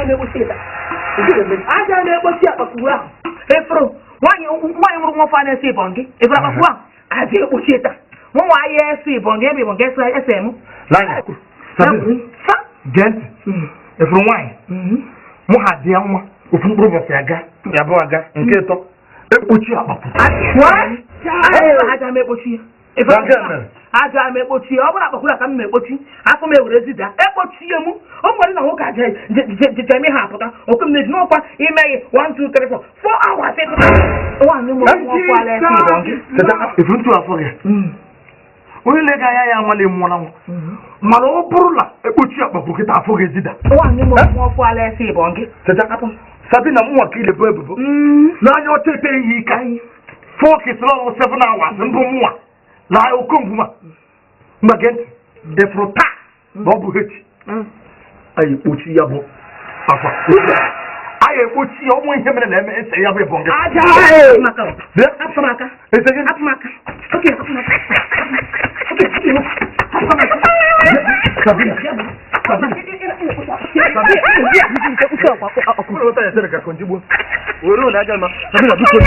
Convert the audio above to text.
m ekpochi ịta. Aja m ekpochi akpakwuru ahụ. Efuru nwaanyị nwaanyị mụrụ nwa ọfụ na-ese ịbọn gị. Efuru akpakwuru ahụ. Aja ekpochi ịta. Mụ nwa ya ese ịbọn gị ebe ịbọn gị ese ese mụ. N'anya. Sabina, Sa. gee ntị. Efuru nwaanyị mụ ha dị ya nwa ofu mkpụrụ ụbọchị aga ya bụ aga nke ịtọ ekpochi akpapụ. Aja m ekpochi ya. Na nke a mere? Aja m ekpochi ya. Ọ bụrụ akpakwuru ka m na-ekpochi, afọ m ewere zida ekpochie m. O nwere na nwoke aja jeme ha apụta okwe m na-eji n'ọkwa ime gị 1 2 3 4 4 hours ịpụta. Nwaanyị mụrụ nwa ọfụ ala ese ịbọn gị. Teta, efuru ntu afọ gị onye na-ege anya ya amala mmụọ na nwa, mana ọ bụrụ na ekpochi akpapụ kịta, afọ gị ezida. Nwaanyị mụrụ nwa ọfụ ala ese ịbọn gị. Teta, Sabina, mụnwa ka ilebo ebubo n'anya ọcha ete ihe ike fọ kesịrị ọrụ 7 hours mbụ mụnwa na okombuma. Mgbe gee ntị, efuru taa na ọ bụ echi anyị ekpochi ya bụ akwa, anyị ekpochi ya. Ọnwụ ihe mere na-eme ese ya bụ ịbọn gị. Aja maka Bịa. Hapụ m aka. Ese gị. Hapụ m aka. Oke, hapụ m aka. Oke, hapụ m aka. Hapụ m aka. Sabina, Sabina. Ụlọ ụta ya sịrị ka konjigbo were ụlọ aja ma Sabina, biko.